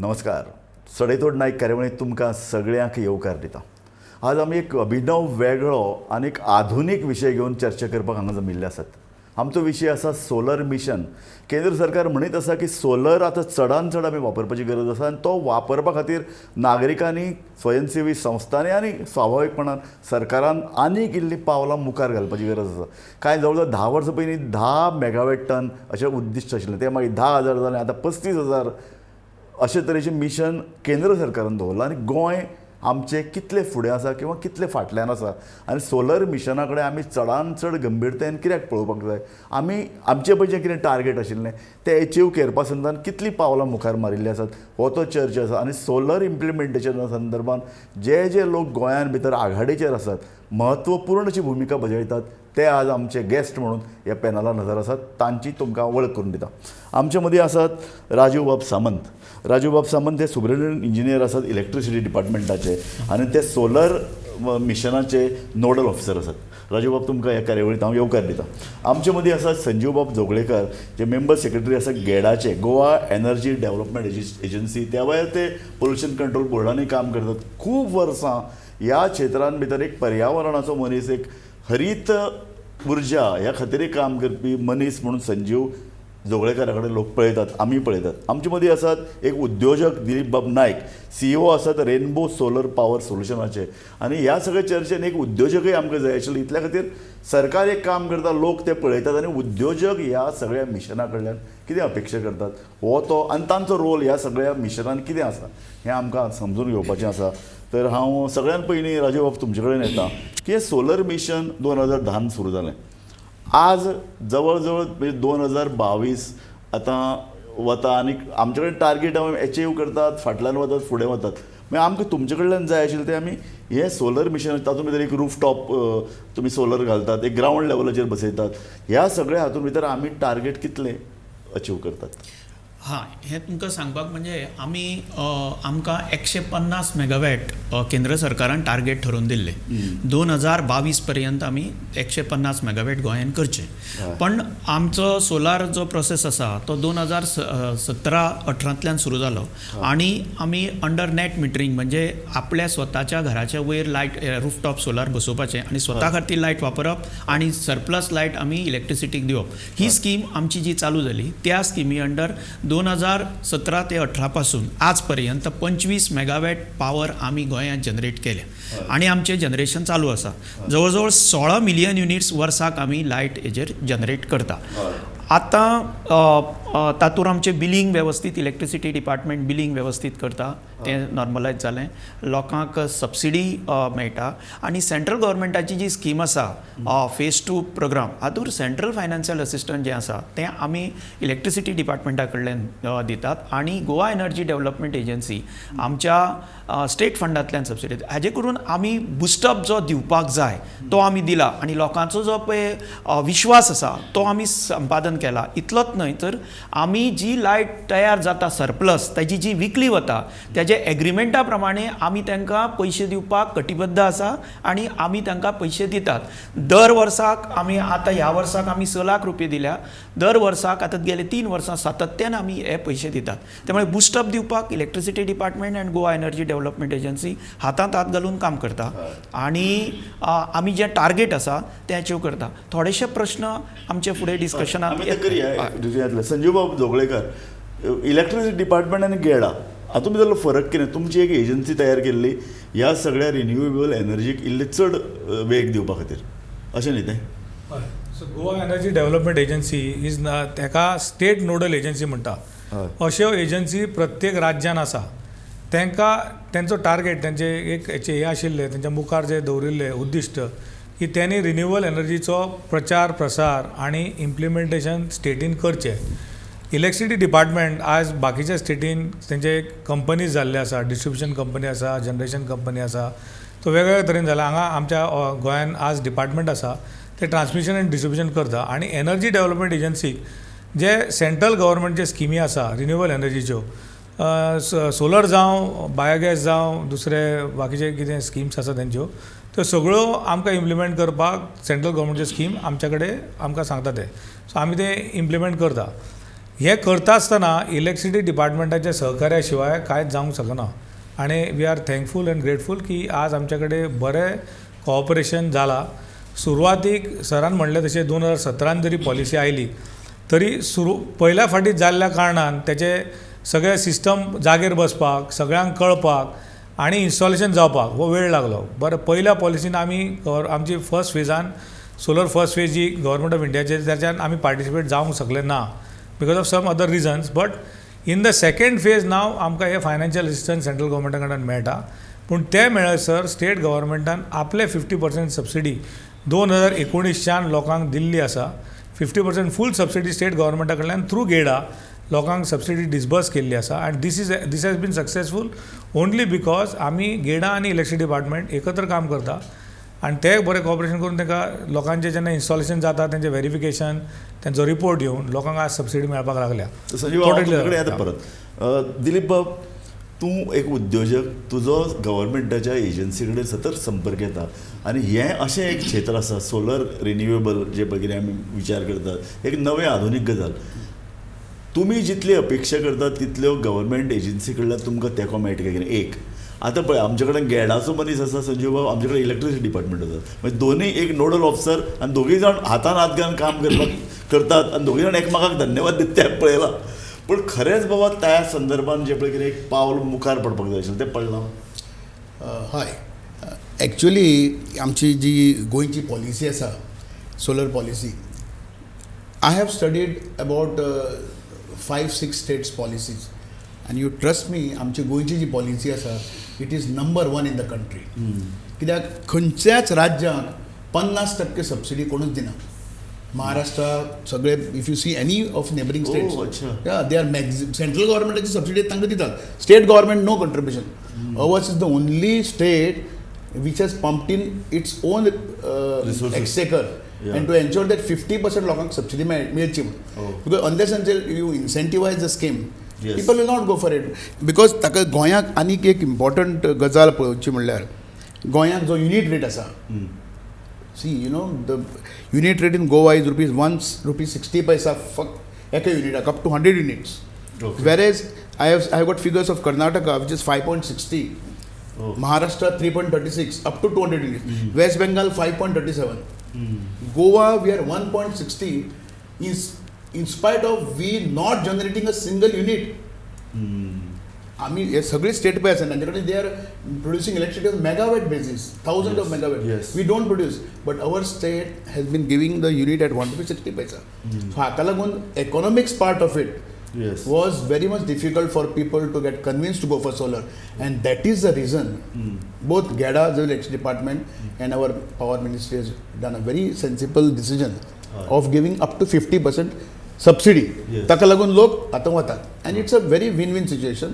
नमस्कार. सडेतोड नायक कार्यावळींत तुमकां सगळ्यांक येवकार दिता. आज आमी एक अभिनव, वेगळो आनी एक आधुनीक विशय घेवन चर्चा करपाक हांगा जमिल्ले आसात. आमचो विशय आसा सोलर मिशन. केंद्र सरकार म्हणीत आसा की सोलर आतां चडान चड आमी वापरपाची गरज आसा आनी तो वापरपा खातीर नागरिकांनी, स्वयंसेवी संस्थांनी आनी स्वाभावीकपणान सरकारान आनीक इल्लीं पावलां मुखार घालपाची गरज आसा. कांय जवळ जवळ 10 वर्सां पयलीं 10 मेगावॅट टन अशें उद्दिश्ट आशिल्लें. तें मागीर 10,000 जालें. आतां 35,000 अशे तरेचें मिशन केंद्र सरकारान दवरलां आनी गोंय आमचें कितलें फुडें आसा किंवा कितलें फाटल्यान आसा आनी सोलर मिशना कडेन आमी चडान चड गंभीरतायेन कित्याक पळोवपाक जाय, आमी आमचें पळय जें कितें टार्गेट आशिल्लें तें एचीव करपा संदर्भान कितलीं पावलां मुखार मारिल्लीं आसात, हो तो चर्चा आसा. आनी सोलर इम्प्लिमेंटेशना संदर्भान जे जे लोक गोंयान भितर आघाडीचेर आसात, म्हत्वपूर्ण अशी भुमिका बजायतात, ते आज आमचे गेस्ट म्हणून ह्या पॅनलार नजर आसात. तांची तुमकां वळख करून दिता. आमचे मदीं आसात राजीव बाब सामंत. राजीव बाब सामंत हे सुपरिटेंडंट इंजिनियर आसात इलेक्ट्रिसिटी डिपार्टमेंटाचे आनी ते सोलर मिशनाचे नोडल ऑफिसर आसात. राजीव बाब, तुमकां ह्या कार्यावळींत हांव येवकार दिता. आमचे मदीं आसात संजीव बाब जोगळेकर, जे मेंबर सेक्रेटरी आसा गेडाचे, गोवा एनर्जी डेव्हलपमेंट एजन्सी. त्या भायर ते पोल्युशन कंट्रोल बोर्डानूय काम करतात खूब वर्सां. ह्या क्षेत्रान भितर एक पर्यावरणाचो मनीस, एक हरीत उर्जा ह्या खातीरय काम करपी मनीस म्हणून संजीव जोगळेकरा कडेन लोक पळयतात, आमी पळयतात. आमचे मदीं आसात एक उद्योजक दिलीप बाब नायक, सीईओ आसात रेनबो सोलर पॉवर सोल्युशनाचे. आनी ह्या सगळ्या चर्चेन एक उद्योजकय आमकां जाय आशिल्ले. इतल्या खातीर सरकार एक काम करता, लोक ते पळयतात आनी उद्योजक ह्या सगळ्या मिशना कडल्यान कितें अपेक्षा करतात हो तो आनी तांचो रोल ह्या सगळ्या मिशनान कितें आसा हें आमकां समजून घेवपाचें आसा. तर हांव सगळ्यान पयलीं राजीव बाब तुमचे कडेन येता की हें सोलर मिशन 2010न सुरू जालें. आज जवळ जवळ म्हणजे 2022 आतां वता आनी आमचे कडेन टार्गेट आमी एचीव करतात, फाटल्यान वतात, फुडें वतात. मागीर आमकां तुमचे कडल्यान जाय आशिल्लें तें, आमी हें सोलर मिशन, तातूंत भितर एक रूफ टॉप तुमी सोलर घालतात, एक ग्रावंड लेवलाचेर बसयतात, ह्या सगळ्या हातूंत भितर आमी टार्गेट कितलें अचीव करतात? हां, हें तुमकां सांगपाक म्हणजे आमी आमकां 150 मेगावॅट केंद्र सरकारान टार्गेट ठरोवन दिल्लें. 2022 पर्यंत आमी 150 मेगावॅट गोंयान करचें. पण आमचो सोलार जो प्रोसेस आसा तो 2017-18तल्यान सुरू जालो आनी आमी अंडर नॅट मिटरींग, म्हणजे आपल्या स्वताच्या घराच्या वयर लायट, रुफटॉप सोलार बसोवपाचें आनी स्वता खातीर लायट वापरप आनी सरप्लस लायट आमी इलेक्ट्रिसिटीक दिवप, ही स्कीम आमची जी चालू जाली, त्या स्किमी अंडर 2017 ते 18 पासून आज पर्यंत 25 मेगावॅट पावर आमी गोंयांत जनरेट केल्या आनी आमचें जनरेशन चालू आसा. जवळ जवळ 16 मिलियन युनिट्स वर्साक आमी लायट हेजेर जनरेट करता. आतां तातूंत आमचें बिलींग वेवस्थीत, इलेक्ट्रिसिटी डिपार्टमेंट बिलींग वेवस्थीत करता, तें नॉर्मलायज जालें. लोकांक सबसिडी मेळटा आनी सेंट्रल गव्हर्मेंटाची जी स्कीम आसा, फेज टू प्रोग्राम, हातूंत सेंट्रल फायनान्शियल असिस्टंट जें आसा तें आमी इलेक्ट्रिसिटी डिपार्टमेंटा कडल्यान दितात आनी गोवा एनर्जी डेव्हलपमेंट एजन्सी आमच्या स्टेट फंडांतल्यान सबसिडी. हाजे करून आमी बुस्टअप जो दिवपाक जाय तो आमी दिला आनी लोकांचो जो पळय विश्वास आसा तो आमी संपादन केला. इतलोच न्हय तर आमी जी लायट तयार जाता सरप्लस, ताजी जी विकली वता, ताजे एग्रीमेंटा प्रमाणे आमी तांकां पयशे दिवपाक कटिबद्ध आसा आनी आमी तांकां पयशे दितात दर वर्साक. आमी आतां ह्या वर्साक आमी 6 लाख रुपये दिल्या. दर वर्साक आतां गेले 3 वर्सां सातत्यान आमी हे पयशे दितात. त्यामुळे बुस्टअप दिवपाक electricity department and Goa energy development agency हातांत हात घालून काम करता आनी आमी जें टार्गेट आसा तें अचीव करता. थोडेशे प्रश्न आमचे फुडें डिस्कशनात आमी ते करूया. संजीव बाब जोगळेकर, इलेक्ट्रिसिटी डिपार्टमेंट आनी गेडा हातूंत भितरलो फरक कितें? तुमची एक एजन्सी तयार केल्ली ह्या सगळ्या रिन्युएबल एनर्जीक इल्ले चड वेग दिवपा खातीर, अशें न्ही तें? हय. So Goa energy development agency is तेका स्टेट नोडल एजन्सी म्हणटा. अश्यो एजन्सी प्रत्येक राज्यान आसा. तांकां तेंचो टार्गेट, तेंचे एक हेचे हें आशिल्लें, तेंच्या मुखार जे दवरिल्लें उद्दिश्ट की तेणी रिन्युएबल एनर्जीचो प्रचार प्रसार आनी इम्प्लिमेंटेशन स्टेटीन करचें. इलेक्ट्रिसिटी डिपार्टमेंट आज बाकीच्या स्टेटीन तेंचे कंपनीज जाल्ले आसा, डिस्ट्रिब्युशन कंपनी आसा, जनरेशन कंपनी आसा, सो वेगवेगळे तरेन जाला. हांगा आमच्या गोंयान आज डिपार्टमेंट आसा, ते ट्रान्समिशन आनी डिस्ट्रिब्युशन करता आनी एनर्जी डेव्हलपमेंट एजन्सीक जे सेंट्रल गव्हर्मेंटचे स्किमी आसा रिन्युएबल एनर्जीच्यो, सोलर जावं, बायोगॅस जावं, दुसरे बाकीचे कितें स्किम्स आसा तेंच्यो, त्यो सगळ्यो आमकां इम्प्लिमेंट करपाक सेंट्रल गव्हर्मेंटच्यो स्कीम आमच्या कडेन आमकां सांगता ते. सो आमी ते इम्प्लिमेंट करता. हें करता आसतना इलेक्ट्रिसिटी डिपार्टमेंटाच्या सहकार्या शिवाय कांयच जावंक शकना आनी we are thankful and grateful की आज आमचे कडेन बरें कॉपरेशन जालां. सुरवातीक सरान म्हणलें तशें 2017न जरी पॉलिसी आयली तरी सुरू पयल्या फावटी जाल्ल्या कारणान तेचे सगळे सिस्टम जागेर बसपाक, सगळ्यांक कळपाक आनी इन्स्टॉलेशन जावपाक हो वेळ लागलो. बरें, पयल्या पॉलिसीन आमी आमची first Fajans solar first phase जी गव्हर्मेंट ऑफ इंडियाचे ताच्यान आमी पार्टिसिपेट जावंक शकले ना because of some other reasons, but in the second phase now आमकां हे फायनान्शियल असिस्टन्स सेंट्रल गव्हर्मेंटा कडल्यान मेळटा. पूण तें मेळसर स्टेट गव्हर्मेंटान आपले 50% सबसिडी 2019च्यान लोकांक दिल्ली आसा. 50% फूल सबसिडी स्टेट गव्हर्मेंटा कडल्यान थ्रू गेडा लोकांक सबसिडी डिसबर्स केल्ली आसा आनी this has been successful only because आमी गेडा आनी इलेक्ट्रिसिटी डिपार्टमेंट एकत्र काम करता आनी ते बरें कॉपरेशन करून तांकां लोकांचें जेन्ना इन्स्टॉलेशन जाता तेंचें वेरिफिकेशन, तेंचो रिपोर्ट येवन लोकांक आज सबसिडी मेळपाक लागल्या. संजीव, हांव तुजे कडेन येता परत. दिलीप बाब, तूं एक उद्योजक, तुजो गव्हर्मेंटाच्या एजन्सी कडेन सतत संपर्क येता आनी हें अशें एक क्षेत्र आसा सोलर रिन्युएबल जे पळय कितें आमी विचार करतात, एक नवें आधुनीक गजाल. तुमी जितली अपेक्षा करतात तितल्यो गव्हर्मेंट एजन्सी कडल्यान तुमकां तेंको मेळटा काय कितें? एक आतां पळय, आमचे कडेन गेडाचो मनीस आसा संजीव बाब, आमचे कडेन इलेक्ट्रिसिटी डिपार्टमेंट आसा, म्हणजे दोनूय एक नोडल ऑफिसर आनी दोगूय जाण हातान हात घालून काम करपाक करतात आनी दोगूय जाण एकमेकाक धन्यवाद दिता तें पळयलां. पूण खरेंच बाबा त्या संदर्भान जें पळय कितें एक पावल मुखार पडपाक जाय आशिल्लें तें पडलां? हय, एक्चुली आमची जी गोंयची पॉलिसी आसा, solar policy, I have studied about 5-6 states policies आनी you trust me, आमची गोंयची जी पॉलिसी आसा, it is number one in the country. कित्याक खंयच्याच राज्यांत 50% सबसिडी कोणूच दिना. महाराष्ट्र सगळे, if you see any of neighbouring states, yeah, they are maxi central गव्हर्मेंटाची subsidy तांकां दितात, state government no contribution. Ours is the only state which has pumped in its own resources exchequer and to ensure that 50% लोकांक subsidy मेळची म्हणून, because unless until you incentivize the scheme, people will not go for it. Because ताका गोंयाक आनीक एक important गजाल पळोवची म्हणल्यार गोंयाक जो युनीट रेट आसा, see, the unit rate in Goa is rupees 1 rupee 60 paisa फक्त एका युनिटाक, up to 100 units. Whereas I have got figures of Karnataka, which is 5.60, Maharashtra 3.36 up to 200 units, West Bengal 5.37. Goa we are 1.60 is in spite of we not generating a single unit. आमी हे सगळे state पळय आसा तांचे कडेन, they are producing electricity on megawatt basis, thousand of megawatt. We don't produce, but our state has been giving the unit at 1 rupee 60 paisa. So हाका लागून economics part of it was very much difficult for people to get convinced to go for solar, and that is the reason both GEDA, the electricity department, and our power ministry has done a very sensible decision of giving up to 50% subsidy. ताका लागून लोक आतां वतात and it's a very win win situation.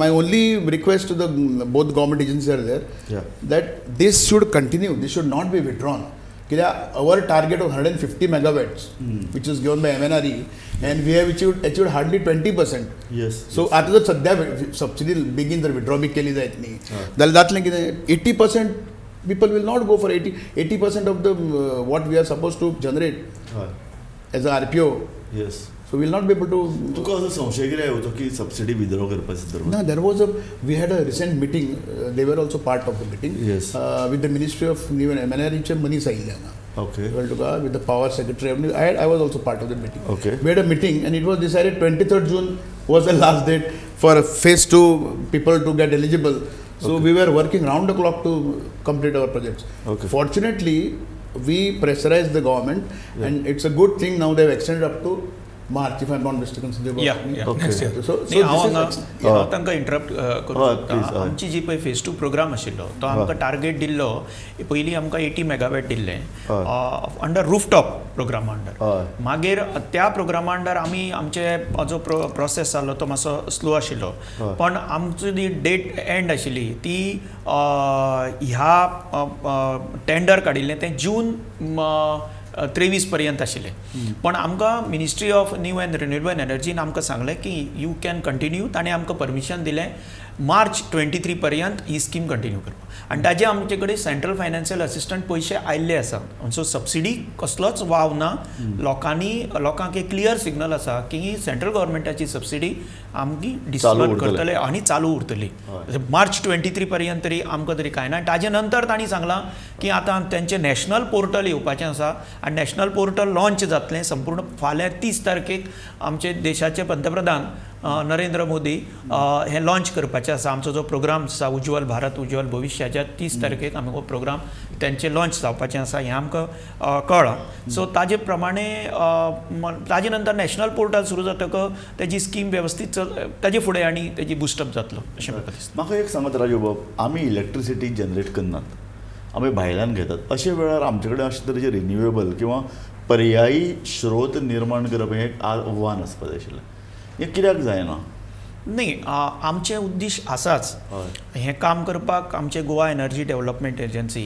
My only request to the both government agency are there that this should continue, this should not be withdrawn. कित्याक our target of 150 megawatts, which is given by MNRE, and we have achieved hardly 20%. So आतां जर सद्या subsidy बेगीन जर withdraw बी केली जायत न्ही जाल्यार जातलें कितें, 80% people will not go for 80% of the what we are suppose to generate as a RPO. So will not be able to. तुका असो संशय कितें येवचो की सबसिडी विड्रॉ करपाचे संदर्भात? No, there was a we had a recent meeting. They were also part of the meeting. With the Ministry of New and MNRE चे मनीस आयिल्ले हांगा. Well, तुका with the power secretary. I was also part of the meeting. We had a meeting and it was decided 23rd June was the last date for phase two people to get eligible. So we were working round the clock to complete our projects. Fortunately, we pressurized the government, and it's a good thing now they've extended up to March, if I'm not mistaken. Sanjay. Yeah. Next year. So न्ही, हांव this is हांगा हांव तांकां interrupt करूं हय, शकता? Please, हय. आमची जी पळय फेज टू प्रोग्राम आशिल्लो तो आमकां टार्गेट दिल्लो, पयलीं आमकां 80 मेगावॅट दिल्लें अंडर रुफटॉप प्रोग्रामा अंडर. मागीर त्या प्रोग्रामा अंडर आमी आमचे जो प्रोसेस जालो तो मातसो स्लो आशिल्लो, पण आमची जी डेट एंड आशिल्ली ती ह्या टेंडर काडिल्लें तें जून 23 पर्यंत आशिल्लें. पण आमकां Ministry of New and Renewable एनर्जीन आमकां सांगलें की you can continue. ताणें आमकां परमिशन दिलें मार्च 23 पर्यंत ही स्कीम कंटिन्यू करपाक. आनी ताजे आमचे कडेन सेंट्रल फायनान्शियल असिस्टंट पयशे आयिल्ले आसा. सो सबसिडी कसलोच वाव ना. लोकांनी, लोकांक एक क्लियर सिग्नल आसा की सेंट्रल गव्हर्मेंटाची सबसिडी आमची डिसबर्स उरतले. करतले आनी चालू उरतली मार्च 23 पर्यंत तरी आमकां तरी कांय ना. आनी ताजे नंतर तांणी सांगलां की आतां तेंचें नॅशनल पोर्टल येवपाचें आसा आनी नॅशनल पोर्टल लॉन्च जातलें संपूर्ण फाल्यां 30 तारखेक आमचे देशाचे पंतप्रधान नरेंद्र मोदी हें लॉन्च करपाचें आसा. आमचो जो प्रोग्राम आसा उज्ज्वल भारत उज्ज्वल भविश्याच्या 30 तारखेक आमी हो प्रोग्राम तेंचे लॉन्च जावपाचें आसा हें आमकां कळ्ळां. सो ताजे प्रमाणे ताजे नंतर नॅशनल पोर्टल सुरू जातकच तेजी स्कीम वेवस्थीत चल ताजे फुडें आनी तेजी बुस्टअप जातलो अशें म्हाका दिसता. म्हाका एक सांगात राजू बाब, आमी इलेक्ट्रिसिटी जनरेट करनात, आमी भायल्यान घेतात. अशे वेळार आमचे कडेन अशे तरेचे रिन्युएबल किंवा पर्यायी स्रोत निर्माण करप हें एक आव्हान आसपा जाय आशिल्लें. हें कित्याक जायना? न्ही, आमचें उद्दिश्ट आसाच हें काम करपाक. आमचे Goa energy development agency,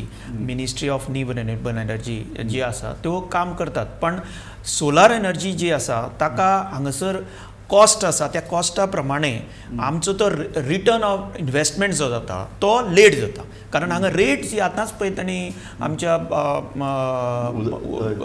ministry of new renewable energy जी आसा त्यो काम करतात. पण सोलार एनर्जी जी आसा ताका हांगासर कॉस्ट आसा, त्या कॉस्टा प्रमाणे आमचो तो रिटर्न ऑफ इन्वेस्टमेंट जो जाता तो लेट जाता, कारण हांगा रेट जी आतांच पळय तांणी आमच्या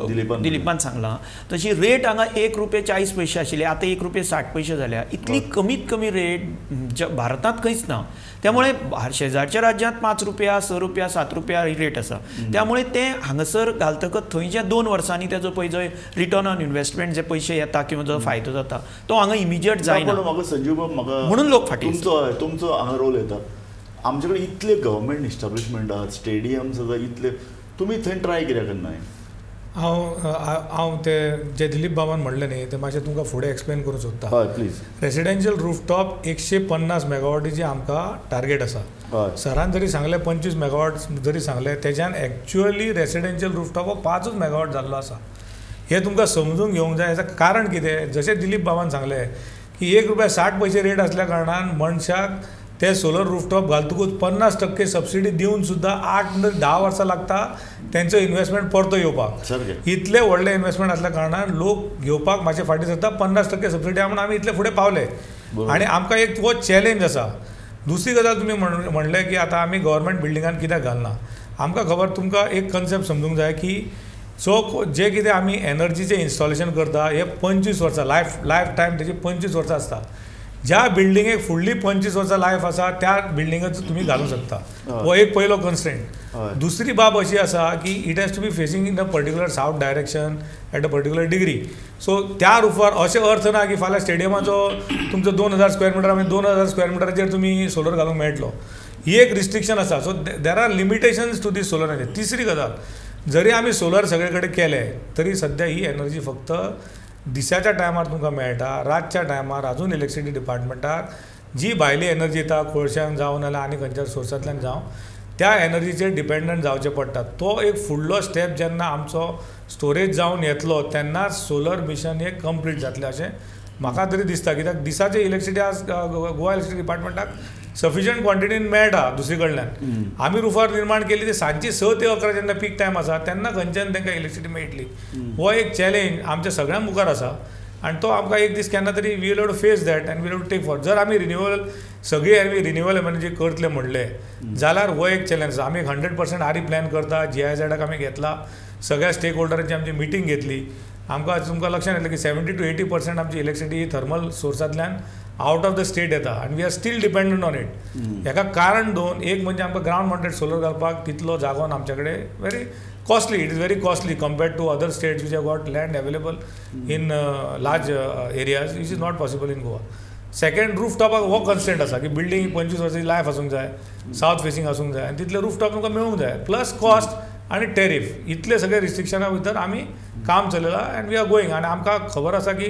दिलीपान दिलीपान सांगलां तशी रेट हांगा 1 रुपये 40 पयशे आशिल्ली, आतां 1 रुपये 60 पयशे जाल्या. इतली कमीत कमी रेट भारतांत खंयच ना. त्यामुळे शेजारच्या राज्यांत 5 रुपया, 6 रुपया, 7 रुपया ही रेट आसा. त्यामुळे ते हांगासर घालतकच थंय जे 2 वर्सांनी तेजो पळय जो रिटर्न ऑन इन्वेस्टमेंट जे पयशे येता किंवा जो फायदो जाता तो हांगा इमिजिएट जायना. पूण म्हाका संजीव बाब, म्हाका म्हणून लोक फाटीं. तुमचो हांगा रोल येता. आमचे कडेन इतले गव्हर्मेंट इस्टाब्लिशमेंट आहात, स्टेडियम्स आसा इतले, तुमी थंय ट्राय कित्याक करना? हांव हांव ते जे दिलीप बाबान म्हणलें न्ही तें मातशें तुमकां फुडें एक्सप्लेन करूंक सोदता. हय, प्लीज. रेसिडेन्शियल रुफटॉप 150 मेगावॉटीची आमकां टार्गेट आसा. सरान जरी सांगलें, 25 मेगावॉट जरी सांगलें, तेज्यान एक्चुअली रेसिडेन्शियल रुफटॉप हो 5ूच मेगावॉट जाल्लो आसा हें तुमकां समजून घेवंक जाय. हें कारण कितें, जशें दिलीप बाबान सांगलें की 1 रुपया 60 पयशे रेट आसल्या कारणान मनशाक ते सोलर रुफटॉप घालतकूच 50% सबसिडी दिवन सुद्दां 8 ते 10 वर्सां लागता तेंचो इन्वेस्टमेंट परतो येवपाक. इतले व्हडले इन्वेस्टमेंट आसल्या कारणान लोक घेवपाक मातशे फाटीं सरता. 50% सबसिडी आहा म्हणून आमी इतले फुडें पावले आनी आमकां एक हो चॅलेंज आसा. दुसरी गजाल, तुमी म्हणलें की आतां आमी गव्हर्मेंट बिल्डिंगान कित्याक घालना. आमकां खबर, तुमकां एक कन्सेप्ट समजूंक जाय की सो जे कितें आमी एनर्जीचें इन्स्टॉलेशन करता हे 25 वर्सां लायफ, लायफ टायम तेजी 25 वर्सां आसता. ज्या बिल्डिंगेक फुडली 25 वर्सां लायफ आसा त्या बिल्डिंगेक तुमी घालूंक शकता. हो एक पयलो कन्स्ट्रेंट. दुसरी बाब अशी आसा की it has to be facing in a particular south direction at a particular degree. So त्या रुफार अशें अर्थ ना की फाल्यां स्टेडियमाचो तुमचो 2000 स्क्वेअर मिटर आमी 2000 स्क्वेअर मिटराचेर तुमी सोलर घालूंक मेळटलो. ही एक रिस्ट्रिक्शन आसा. So there are limitations to this solar energy. तिसरी गजाल, जरी आमी सोलर सगळे कडेन केले तरी सद्या ही एनर्जी फक्त दिसाच्या टायमार तुमकां मेळटा. रातच्या टायमार अजून इलेक्ट्रिसिटी डिपार्टमेंटाक जी भायली एनर्जी येता, कोळश्यान जावं नाल्यार आनी खंयच्या सोर्सांतल्यान जावं, त्या एनर्जीचेर डिपेंडंट जावचें पडटा. तो एक फुडलो स्टेप जेन्ना आमचो स्टोरेज जावन येतलो तेन्नाच सोलर मिशन हें कंप्लीट जातलें अशें म्हाका तरी दिसता, कित्याक दिसाचे इलेक्ट्रिसिटी आज गोवा इलेक्ट्रिसिटी डिपार्टमेंटाक सफिशियंट क्वॉन्टिटीन मेळटा दुसरी कडल्यान. आमी रुफार निर्माण केली ते सांजची 6 ते 11 जेन्ना पीक टायम आसा तेन्ना खंयच्यान तांकां इलेक्ट्रिसिटी मेळटली? हो एक चॅलेंज आमच्या सगळ्यां मुखार आसा आनी तो आमकां एक दीस केन्ना तरी we will to face that and we'll to take for. जर आमी रिन्युएबल सगळी आमी रिन्युएबल एनर्जी करतले म्हणलें जाल्यार हो एक चॅलेंज आसा. आमी 100% आरी प्लॅन करता. जीआयझेडाक आमी घेतला, सगळ्या स्टेक होल्डरांची आमची मिटींग घेतली. आमकां तुमकां लक्षांत येतलें की 70 to 80% आमची इलेक्ट्रिसिटी थर्मल सोर्सांतल्यान आवट ऑफ the state येता आनी we are still dependent on it. हेका कारण दोन. एक म्हणजे आमकां ग्रावंड माउंटेड सोलर घालपाक तितलो जागो ना आमचे कडेन. Very costly, it is very costly compared to other states which have got land available in large areas, which is not possible in Goa. Second, roof टॉपाक हो कन्स्ट्रेंट आसा की बिल्डींग 25 वर्सांची लायफ आसूंक जाय, सावथ फेसींग आसूंक जाय आनी तितले रूफ टॉप तुमकां मेळूंक जाय, प्लस कॉस्ट आनी टेरीफ. इतले सगळे रिस्ट्रिक्शना भितर आमी काम चलयलां एंड we are going. आनी आमकां खबर आसा की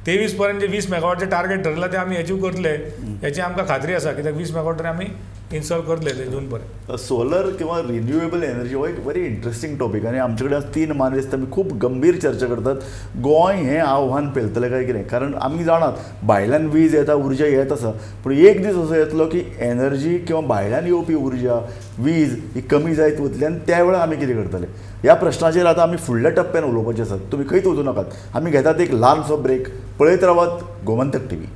23 पर्यंत जे 20 मेगावॉटचे टार्गेट ठरयलां ते आमी एचीव करतले हेची आमकां खात्री आसा, कित्याक 20 मेगावॉट तरी आमी इन्स्टॉल करतले ते जून पर्यंत. सोलर किंवा रिन्युएबल एनर्जी हो एक व्हेरी इंट्रस्टींग टॉपीक आनी आमचे कडेन आज तीन मानेस्त, आमी खूब गंभीर चर्चा करतात. गोंय हें आव्हान पेलतलें काय कितें? कारण आमी जाणात भायल्यान वीज येता, उर्जा येत आसा, पूण एक दीस असो येतलो की एनर्जी किंवा भायल्यान येवपी उर्जा, वीज ही कमी जायत वतली आनी त्या वेळार आमी कितें करतले ह्या प्रश्नाचेर आतां आमी फुडल्या टप्प्यान उलोवपाचें आसात. तुमी खंयच वचूं नाकात. आमी घेतात एक ल्हानसो ब्रेक. पळयत रावात गोमंतक टीव्ही.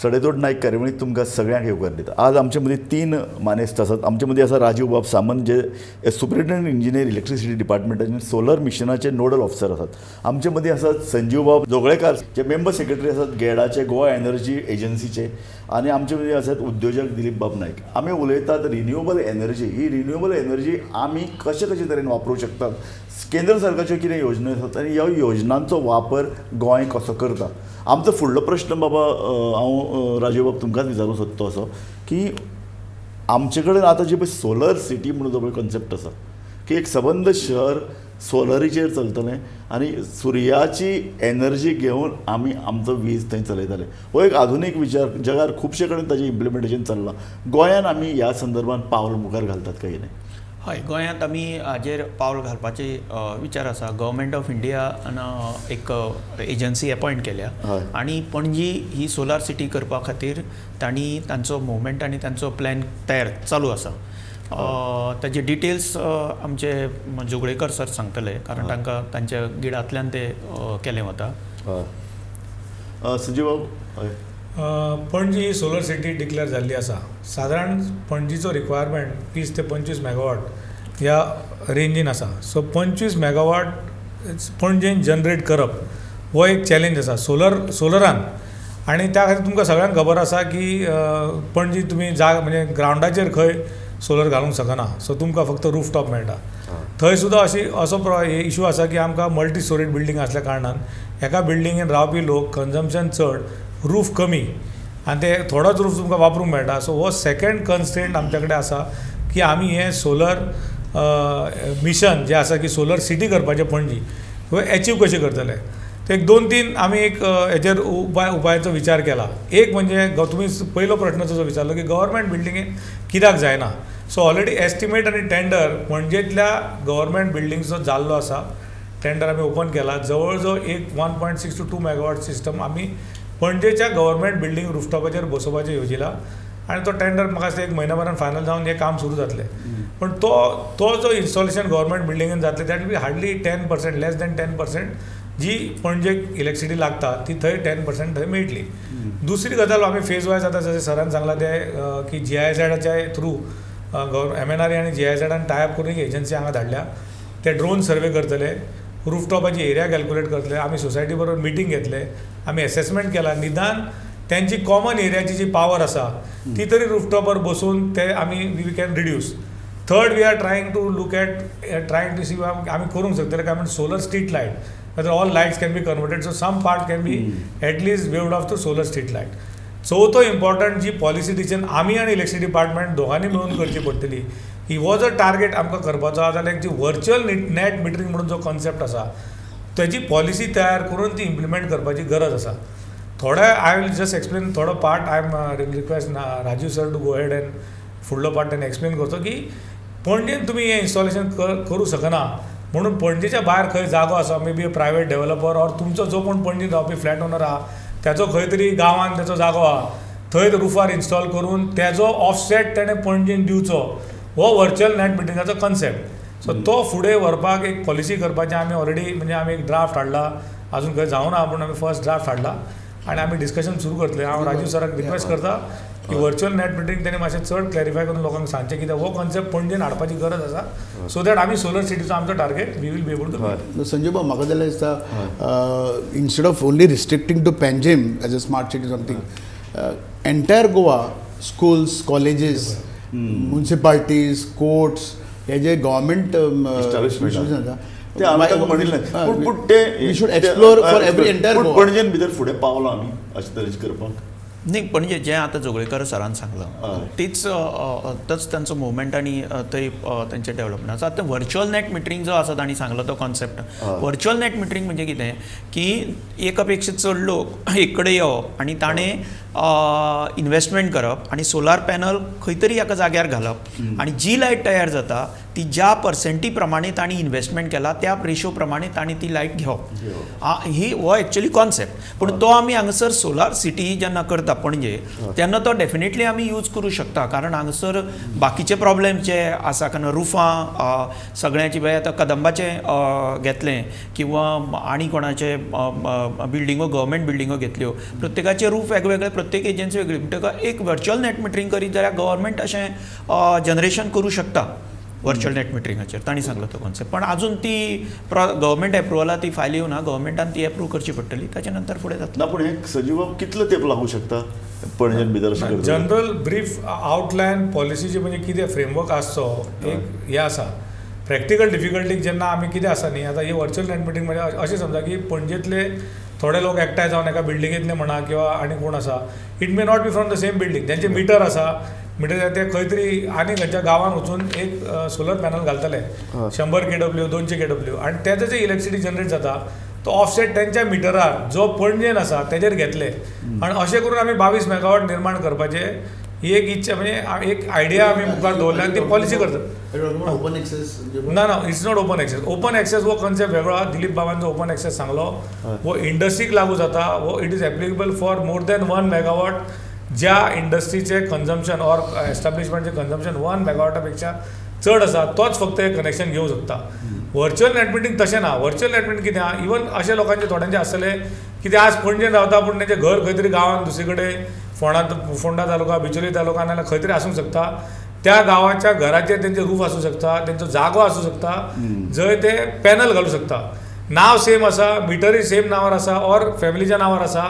सडेतोड नायक कार्यावळींत तुमकां सगळ्यांक येवकार दिता. आज आमचे मदीं तीन मानेस्त आसात. आमचे मदीं आसा राजीव बाब सामंत, जे सुप्रिटेंडंट इंजिनियर इलेक्ट्रिसिटी डिपार्टमेंटाचे सोलर मिशनाचे नोडल ऑफिसर आसात. आमचे मदीं आसात संजीव बाब जोगळेकार, जे मेंबर सेक्रेटरी आसात गेडाचे, गोवा एनर्जी एजन्सीचे. आनी आमचे मदीं आसात उद्योजक दिलीप बाब नायक. आमी उलयतात रिन्युएबल एनर्जी. ही रिन्युएबल एनर्जी आमी कशे कशे तरेन वापरूंक शकतात, केंद्र सरकारच्यो कितें योजना आसात आनी ह्या योजनांचो वापर गोंय कसो करता. आमचो फुडलो प्रश्न बाबा, हांव राजीव बाब तुमकांच विचारूंक सोदता असो की आमचे कडेन आतां जी पळय सोलर सिटी म्हणून जो पळय कॉन्सेप्ट आसा की एक सबंद शहर सोलरीचेर चलतलें आनी सुर्याची एनर्जी घेवन आमी आमचो वीज थंय चलयतले, हो एक आधुनीक विचार. जगार खुबशे कडेन ताजें इम्प्लिमेंटेशन चल्लां. गोंयान आमी ह्या संदर्भात पावल मुखार घालतात काय कितें? हय, गोंयांत आमी हाजेर पावल घालपाचे विचार आसा. गव्हर्मेंट ऑफ इंडियान एक एजन्सी अपॉयंट केल्या आनी पणजी ही सोलार सिटी करपा खातीर तांणी तांचो मुवमेंट आनी तांचो प्लॅन तयार चालू आसा. ताजे डिटेल्स आमचे जोगळेकर सर सांगतले, कारण तांकां तांच्या गिडांतल्यान ते केलें वता. हय, संजीव बाब. हय. पणजी ही सोलर सिटी डिक्लेअर जाल्ली आसा. सादारण पणजीचो रिक्वायरमेंट 20 ते 25 मेगावॉट ह्या रेंजीन आसा. सो 25 मेगावॉट पणजेन जनरेट करप हो एक चॅलेंज आसा सोलरान. आनी त्या खातीर तुमकां सगळ्यांक खबर आसा की पणजी तुमी जाग म्हणजे ग्रावंडाचेर खंय सोलर घालूंक शकना. सो तुमकां फक्त रूफ टॉप मेळटा. थंय सुद्दां अशी असो इशू आसा की आमकां मल्टी स्टोरेज बिल्डींग आसल्या कारणान एका बिल्डिंगेन रावपी लोक कन्जम्पशन चड, रूफ कमी आनी ते थोडोच रूफ तुमकां वापरूंक मेळटा. सो हो सेकंड कन्स्ट्रेंट आमच्या कडेन आसा की आमी हें सोलर मिशन जें आसा की सोलर सिटी करपाचें पणजी, हो एचीव कशें करतले. ते एक दोन तीन आमी एक हेजेर उपायाचो विचार केला. एक म्हणजे तुमी पयलो प्रश्न जो विचारलो की गव्हर्मेंट बिल्डिंगेन कित्याक जायना. सो ऑलरेडी एस्टिमेट आनी टेंडर पणजेंतल्या गव्हर्मेंट बिल्डिंगचो जाल्लो आसा. टेंडर आमी ओपन केला. जवळ जवळ एक 1.6 to 2 megawatt system आमी पणजेच्या गव्हर्मेंट बिल्डींग रुफटॉपाचेर बसोवपाचें येवजिलां आनी तो टेंडर म्हाका दिसता एक म्हयन्या भरान फायनल जावन हें काम सुरू जातलें. पण तो तो जो इन्स्टॉलेशन गव्हर्मेंट बिल्डिंगेन जातलें, that will be hardly 10%, less than 10%. जी पणजेक इलेक्ट्रिसिटी लागता ती थंय 10% थंय मेळटली. दुसरी गजाल, आमी फेज वायज आतां जशें सरान सांगलां तें की जी आय झॅडाच्या थ्रू एमएनआरई आनी जी आय झॅडान टायअप करून एक एजन्सी हांगा धाडल्या. ते ड्रोन सर्वे करतले, रुफटॉपाची एरिया कॅल्क्युलेट करतले. आमी सोसायटी बरोबर मिटींग घेतले, आमी एसेसमेंट केला. निदान त्यांची कॉमन एरियाची जी पावर आसा ती तरी रुफटॉपार बसून ते आमी we can reduce. Third, we are trying to look at, trying to see आमी करूंक शकतले काय म्हण solar street light, whether all lights can be converted, so some part can be at least waved off to solar street light. चवथो important जी policy decision आमी आनी electricity department दोगांनी मेळून करची पडटली ही हो जर टार्गेट आमकां करपाचो आसा जाल्यार जी वर्च्युअल नॅट मिटरींग म्हणून जो कॉन्सेप्ट आसा तेजी पॉलिसी तयार करून ती इम्प्लिमेंट करपाची गरज आसा. थोडे I will just explain थोडो part. I am request Rajiv sir to go ahead and फुडलो पार्ट ताणें एक्सप्लेन करचो की पणजेन तुमी हें इन्स्टॉलेशन करूं शकना म्हणून पणजेच्या भायर खंय जागो आसा, may be a private developer or तुमचो जो कोण पणजेन रावपी फ्लॅट ओनर आहा, तेचो खंय तरी गांवान तेचो जागो आहा, थंय रुफार इन्स्टॉल करून तेजो ऑफसेट तेणें पणजेन दिवचो. हो वर्च्युअल नॅट मिटरिंगाचो कन्सेप्ट. सो तो फुडें व्हरपाक एक पॉलिसी करपाची आमी ऑलरेडी म्हणजे आमी एक ड्राफ्ट हाडला. अजून खंय जावना, पूण आमी फर्स्ट ड्राफ्ट हाडला आनी आमी डिस्कशन सुरू करतले. हांव राजीव सराक रिक्वेस्ट करता की वर्च्युअल नॅट मिटरींग तेणी मातशें चड क्लॅरिफाय करून लोकांक सांगचें, कित्याक हो कॉन्सेप्ट पणजेन हाडपाची गरज आसा, सो that आमी सोलर सिटीचो आमचो target we will be able to. Sanjay भाऊ, म्हाका जाल्यार दिसता instead of only restricting to Panjim as a smart city something, entire Goa, schools, colleges, municipalities, courts, हे जे गव्हर्मेंट Establishment. ते आमी ताका म्हणिल्लें, पूण पूण ते we should explore for every entire पूण गोवा. पणजेन भितर फुडें पावलो आमी अशे तरेचें करपाक? नाही, पणजे जें आतां जोगळेकर सरान सांगलां तीच तोच तांचो मुवमेंट आनी थंय तेंचें डेवलपमेंट आसा. आतां वर्च्युअल नॅट मिटरींग जो आसा, तांणी सांगलो तो कॉन्सेप्ट. वर्च्युअल नॅट मिटरींग म्हणजे कितें की एका पेक्षा चड लोक एक कडेन येवप आनी ताणें इन्वेस्टमेंट करप आनी सोलार पॅनल खंय तरी एका जाग्यार घालप आनी जी लायट तयार जाता ती ज्या पर्संटी प्रमाणे तांणी इन्वेस्टमेंट केला त्या रेशो प्रमाणे तांणी ती लायट घेवप. ही हो एक्चुअली कॉन्सेप्ट. पूण तो आमी हांगासर सोलार सिटी जेन्ना करता पणजे तेन्ना तो डेफिनेटली आमी यूज करूं शकता, कारण हांगासर बाकीचे प्रॉब्लेम जे आसा, कारण रुफां सगळ्यांची पळय आतां कदंबाचें घेतलें किंवा आनी कोणाचे बिल्डिंगो, गव्हर्मेंट बिल्डिंगो घेतल्यो, प्रत्येकाचे रूफ वेगवेगळे. प्रत्येक एजन्सी वेगळी. म्हणटकच एक वर्च्युअल नॅट मिटरींग करीत जाल्यार गव्हर्मेंट अशें जनरेशन करूं शकता वर्च्युअल नॅट मिटरिंगाचेर. तांणी सांगलो तो कॉन्सेप्ट, पण अजून ती गव्हर्मेंट एप्रुवला ती फायल येवना. गव्हर्मेंटान ती एप्रूव करची पडटली, ताच्या नंतर फुडें जातलें. ना, पूण हे सजीव बाब कितलो तेंप लागूं शकता पणजेन भितर अशें करता? जनरल ब्रीफ आउटलायन पॉलिसीचे म्हणजे कितें फ्रेमवर्क आसचो एक हें आसा. प्रॅक्टिकल डिफिकल्टीक जेन्ना आमी कितें आसा न्ही, आतां ही वर्च्युअल नॅट मिटरींग म्हणजे अशें समजा की पणजेंतले थोडे लोक एकठांय जावन एका बिल्डिंगेंतले म्हणा किंवा आनी कोण आसा, it may not be from the same building, तेंचे मिटर आसा, मिटर ते खंय तरी आनी खंयच्या गांवान वचून एक सोलर पॅनल घालतले 100 kW, 200 kW, आनी तेजो जे इलेक्ट्रिसिटी जनरेट जाता तो ऑफसेट तेंच्या मिटरार जो पणजेन आसा तेजेर घेतले, आनी अशें करून आमी 22 मेगावॉट निर्माण करपाचे ही एक इच्छा म्हणजे एक आयडिया आमी मुखार दवरल्या आनी ती पॉलिसी करतात. Open access? ना ना, it's not open access. Open access हो कॉन्सेप्ट वेगळो आहा. दिलीप बाबांचो ओपन एक्सेस सांगलो, हो इंडस्ट्रीक लागू जाता, हो it is applicable for more than 1 megawatt. ज्या इंडस्ट्रीचे कन्जम्पशन ऑर एस्टाब्लिशमेंटचे कन्जम्पशन 1 मेगावॉटा पेक्षा चड आसा तोच फक्त हें कनेक्शन घेवंक शकता. वर्च्युअल नॅट मिटरींग तशें ना. वर्च्युअल नॅट मिटरींग कितें आहा, इवन अशे लोकांचे थोड्यांचे आसतले की ते आज पणजेन रावता पूण तेंचें घर खंय तरी गांवांत दुसरे कडेन फोंडा तालुका, बिचोली तालुका नाल्यार खंय तरी आसूंक शकता. त्या गांवाच्या घराचेर तेंचे रूफ आसूं शकता, तेंचो जागो आसूं शकता जंय ते पॅनल घालूं शकता. नांव सेम आसा, मिटरूय सेम नांवार आसा ऑर फॅमिलीच्या नांवार आसा.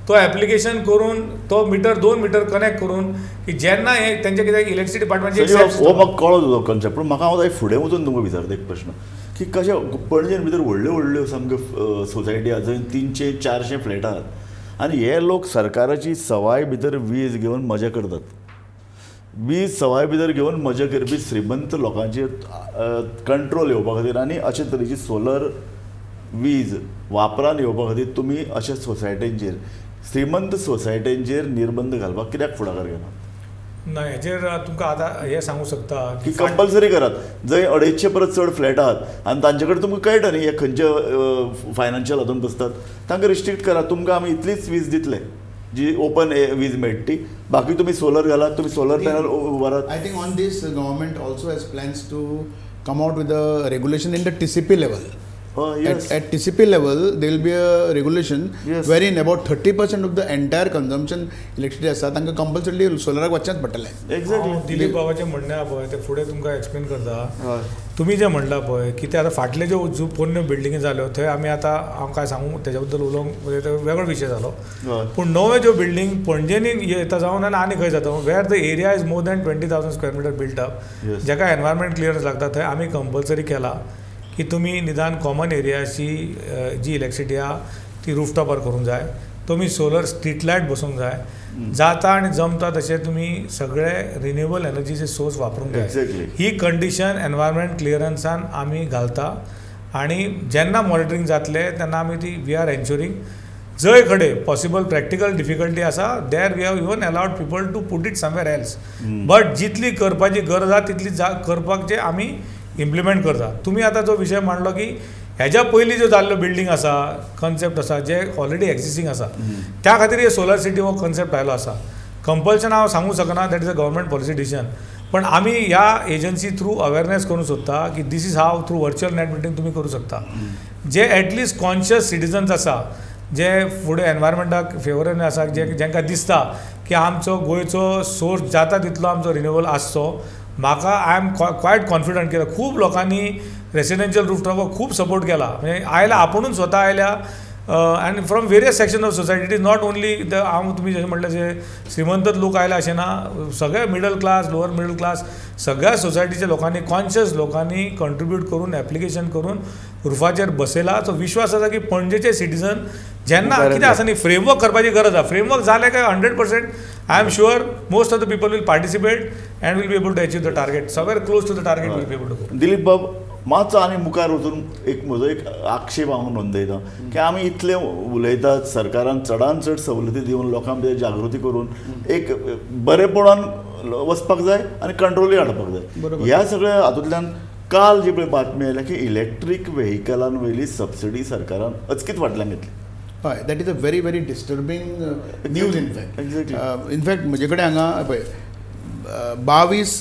तो एप्लिकेशन करून तो मिटर 2 मिटर कनेक्ट करून की जेन्ना हे तेंचे कितें इलेक्ट्रिसिटी डिपार्टमेंटचे हो म्हाका कळ्ळो तुजो कॉन्सेप्ट, पूण म्हाका हांव फुडें वचून तुमकां विचारता एक प्रश्न की कशें पणजेन भितर व्हडल्यो व्हडल्यो सामक्यो सोसायटी आसा जंय 300-400 फ्लॅट आहात आनी हे लोक सरकाराची सवाय भितर वीज घेवन मजा करतात. वीज सवाय भितर घेवन मजा करपी श्रीमंत लोकांचेर कंट्रोल येवपा खातीर आनी अशे तरेची सोलर वीज वापरान येवपा खातीर तुमी अशा सोसायटींचेर, श्रीमंत सोसायटींचेर निर्बंध घालपाक कित्याक फुडाकार घेना? ना, हेजेर तुमकां आतां हें सांगूं शकता की कंपल्सरी करात जंय 250 परस चड फ्लॅट आहात आनी तांचे कडेन तुमकां कळटा न्ही हे खंयच्या फायनान्शियल हातून बसतात, तांकां रिस्ट्रिक्ट करात, तुमकां आमी इतलीच वीज दितले जी ओपन वीज मेळटा ती, बाकी तुमी सोलर घालात, तुमी सोलर पॅनल उबारात. I think on this government also has plans to come out with a regulation in the TCP level. Yes. At TCP level, there will be a regulation Yes. wherein about 30% of the entire consumption electricity आसा तांकां compulsorily सोलराक वचचेंच पडटलें. Exactly. हांव दिलीप बाबाचें म्हणणें आहा पळय तें फुडें तुमकां एक्सप्लेन करता. तुमी जें म्हणलां पळय की ते आतां फाटले ज्यो पोरण्यो बिल्डिंगी जाल्यो थंय आमी आतां हांव काय सांगू तेज्या बद्दल उलोवंक म्हणजे तो वेगळो विशय जालो. पूण नव्यो ज्यो बिल्डींग पणजेनी येता जावन आनी खंय जाता where the area is more than 20,000 square meter built up, जेका एनवायरमेंट क्लियरन्स लागता थंय आमी कंपल्सरी केला की तुमी निदान कॉमन एरियाची जी इलेक्ट्रिसिटी आहा ती रुफटॉपार करूंक जाय, तुमी सोलर स्ट्रीट लायट बसोवंक जाय, जाता आनी जमता तशें तुमी सगळे रिन्युएबल एनर्जीचे सोर्स वापरूंक जाय. ही कंडिशन एनवायरमेंट क्लियरन्सान आमी घालता आनी जेन्ना मॉनिटरींग जातलें तेन्ना आमी ती we are एन्शुरींग जंय कडेन पॉसिबल प्रॅक्टिकल डिफिकल्टी आसा there we have even allowed people to put it somewhere else, but जितली करपाची गरज आहा तितली करपाक जे आमी इम्प्लिमेंट करता. तुमी आतां जो विशय मांडलो की हेज्या पयलीं ज्यो जाल्ल्यो बिल्डींग आसा, कॉन्सेप्ट आसा जे ऑलरेडी एक्झिस्टींग आसा त्या खातीर हे सोलर सिटी हो कॉन्सेप्ट आयलो आसा. कंपल्शन हांव सांगूंक शकना, that is a government policy decision, पण आमी ह्या एजन्सी थ्रू अवेरनेस करूंक सोदता की this is how through virtual net metering तुमी करूं शकता. जे एटलिस्ट कॉन्शियस सिटीजन्स आसा जे फुडें एनवायरमेंटाक फेवरेन आसा, जे जांकां दिसता की आमचो गोंयचो सोर्स जाता तितलो आमचो रिन्युएबल आसचो, म्हाका I am quite confident कित्याक खूब लोकांनी रेसिडेन्शियल रुफटॉपाक खूब सपोर्ट केला, म्हणजे आयला आपुणूच स्वता आयल्या and from various section of society. It is not only the हांव तुमी जशें म्हणलें जशें श्रीमंतच लोक आयला अशें ना, सगळे middle class, lower middle class, सगळ्या सोसायटीच्या लोकांनी, कॉन्शियस लोकांनी कंट्रिब्यूट करून एप्लिकेशन करून रुफाचेर बसयला. सो विश्वास आसा की पणजेचे सिटीजन जेन्ना कितें आसा न्ही फ्रेमवर्क करपाची गरज आसा, फ्रेमवर्क जालें काय 100% I am sure most of the people will participate and will be able to achieve the target, somewhere close to the target will be able to go. Dilip बाब, मातसो आनी मुखार वचून एक म्हजो एक आक्षेप हांव नोंदयता की आमी इतले उलयतात, सरकारान चडान चड सवलती दिवन लोकां भितर जागृती करून एक बरेपणान वचपाक जाय आनी कंट्रोलूय हाडपाक जाय. ह्या सगळ्या हातूंतल्यान काल जी पळय बातमी आयल्या की इलेक्ट्रीक वेहिकलान वयली सबसिडी सरकारान अचकीत फाटल्यान घेतली. हय, that is a very very disturbing news in fact. In fact म्हजे कडेन हांगा पळय 22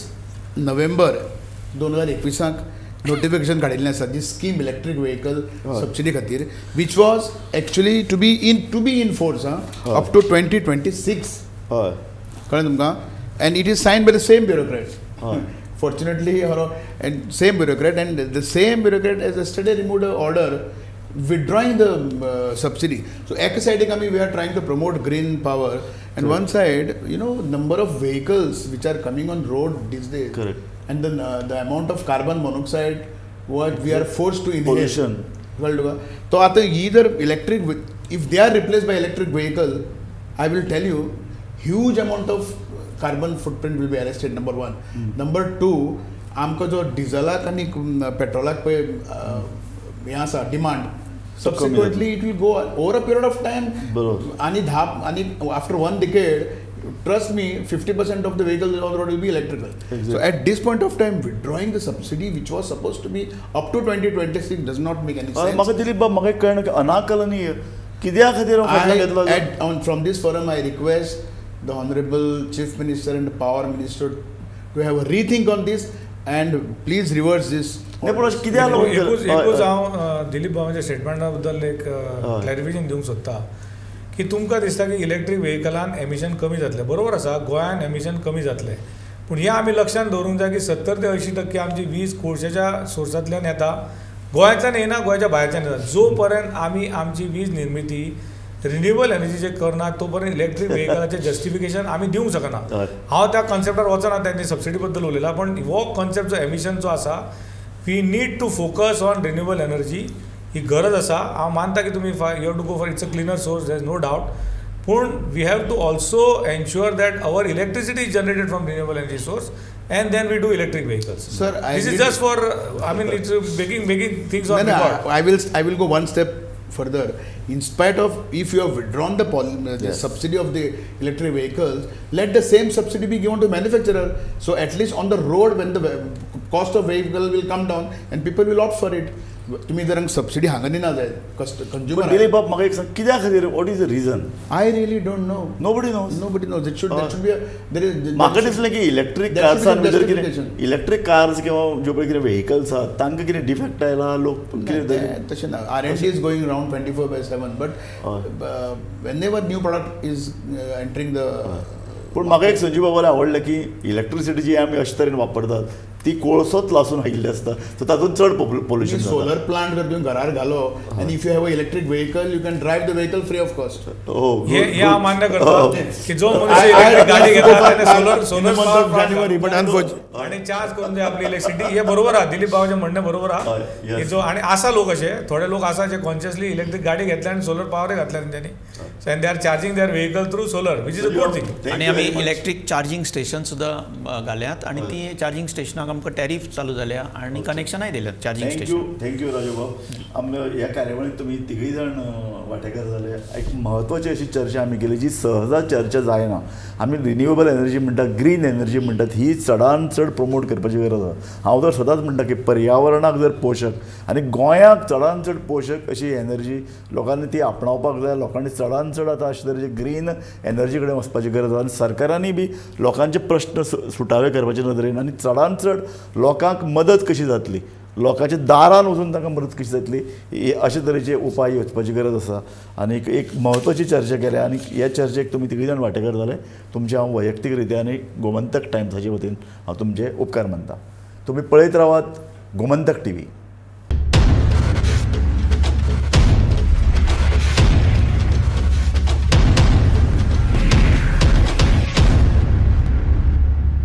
नोव्हेंबर 2021 नोटिफिकेशन काडिल्लें आसा जी स्कीम इलेक्ट्रीक व्हेकल सबसिडी खातीर, which was actually to be in force up to 2026. कळ्ळें तुमकां? And it is signed by the same bureaucrat, fortunately, or and same bureaucrat, and the same bureaucrat has yesterday removed an order withdrawing the subsidy. So एका सायडीक आमी we are trying to promote green power, and one side, number of vehicles which are coming on road these days and the amount of carbon monoxide what we are forced to inhale. Pollution. कळ्ळें तुका? तो आतां ही जर electric, if they are replaced by electric vehicle, I will tell you, huge amount of carbon footprint will be arrested, number one. Number two, आमकां जो डिझलाक आनी पेट्रोलाक पळय हें आसा demand, subsequently it will go over a period of time. आनी धा आनी after one decade, trust me, 50% of the vehicles on the road will be electrical. So at this point of time, withdrawing the subsidy, which was supposed to be up to 2026, does not make any sense. म्हाका दिलीप बाब, म्हाका एक कळना की अनाकलनीय कित्या खातीर फाटल्यान घेतला? From this forum, I request the Honorable Chief Minister and the Power Minister to have a rethink on this and please reverse this. नाही, पण अशें कित्याक लागून केलें? एकूच एकूच हांव दिलीप बाबाच्या स्टेटमेंटा बद्दल एक क्लॅरिफिकेशन दिवंक सोदता की तुमकां दिसता की इलेक्ट्रीक व्हेकलान एमिशन कमी जातलें. बरोबर आसा, गोंयान एमिशन कमी जातलें, पूण हें आमी लक्षांत दवरूंक जाय की 70 ते 80% आमची वीज कोळशाच्या सोर्सांतल्यान येता. गोंयांतल्यान येना, गोंयच्या भायरच्यान येता. जो पर्यंत आमी आमची वीज निर्मिती रिन्युएबल एनर्जीचेर करना, तो पर्यंत इलेक्ट्रीक व्हेकलाचें जस्टिफिकेशन आमी दिवंक शकना. हांव त्या कॉन्सेप्टार वचना, तेंची सबसिडी बद्दल उलयला, पण हो कॉन्सेप्ट जो एमिशनचो आसा, we need to focus on renewable energy. ही गरज आसा. हांव मानता की तुमी you have to go for, it's a cleaner source, there is no doubt, पूण we have to also ensure that our electricity is generated from renewable energy source and then we do electric vehicles. Sir, I this is agree. Just for, I mean, it's making things on No, record. I will go one step further. In spite of if you have withdrawn the subsidy of the electric vehicles, let the same subsidy be given to manufacturer. So at least on the road, when the cost of vehicle will come down and people will opt for it. तुम्ही जर subsidy हांगा दिना जायत पण consumer. Dilip बाब, म्हाका एक सांग, कित्या खातीर? What is the reason? I really don't know. Nobody knows. Nobody knows. It should that should be there is म्हाका दिसलें की electric There should be कार्सान some भितर कितें justification. Electric cars किंवा ज्यो पळय कितें व्हेकल्स आहात, तांकां कितें डिफेक्ट आयला, लोक कितें? तशें ना. R&D is going round 24/7, but whenever new product is entering the पूण म्हाका एक संजीव बाबाला आवडलें की इलेक्ट्रिसिटी जी आमी अशे तरेन वापरतात, ती कोळसोच लासून आयिल्ली आसता, सो तातूंत चड पोल्युशन. सोलर प्लांट जर तुम्ही घरार घालो and if you have a electric vehicle, you can drive the vehicle free of cost. हो. हे हे हांव मान्य करता की जो मनुष्य इलेक्ट्रीक गाडी घेता त्याने सोलर सोलर जानेवारी, बट अनफॉर्च्युनेटली आणि चार्ज करून जाय आपली इलेक्ट्रिसिटी. हे बरोबर आहा, दिलीप बाबाचें म्हणणें बरोबर आहा की जो आनी आसा लोक, अशे थोडे लोक आसा जे कॉन्शियसली इलेक्ट्रीक गाडी घेतल्या आनी सोलर पावरय घातल्या तेंच्यांनी and they are charging their vehicle through solar, which is a good thing. आनी आमी इलेक्ट्रीक चार्जींग स्टेशन सुद्दां घाल्यात आनी ती चार्जींग स्टेशनाक आमकां टॅरीफ चालू जाल्या आनी कनेक्शनाय दिल्यात charging thank you. Station. Thank you Raju बाब. आमी ह्या कार्यावळीत तुमी तिगूय जाण वांटेकार जाले. एक म्हत्वाची अशी चर्चा आमी केली जी सहजा चर्चा जायना. आमी रिन्युएबल एनर्जी म्हणटात, ग्रीन एनर्जी म्हणटात, ही चडान चड प्रमोट करपाची गरज आसा. हांव तर सदांच म्हणटा की पर्यावरणाक जर पोशक आनी गोंयाक चडान चड पोशक अशी एनर्जी लोकांनी ती आपणावपाक जाय. लोकांनी चडान चड आतां अशे तरेचे ग्रीन एनर्जी कडेन वचपाची गरज आसा आनी सरकारांनी बी लोकांचे प्रश्न सुटावे करपाचे नदरेन आनी चडान चड लोकांक मदत कशी जातली, लोकांच्या दारान वचून तांकां मदत कशी जातली, हे अशे तरेचे उपाय योजपाची गरज आसा. आनी एक म्हत्वाची चर्चा केल्या आनी ह्या चर्चेक तुमी तिगूय जाण वांटेकार जाले. तुमचे हांव वैयक्तीक रित्या आनी गोमंतक टायम्साचे वतीन हांव तुमचे उपकार मानता. तुमी पळयत रावात गोमंतक टीव्ही.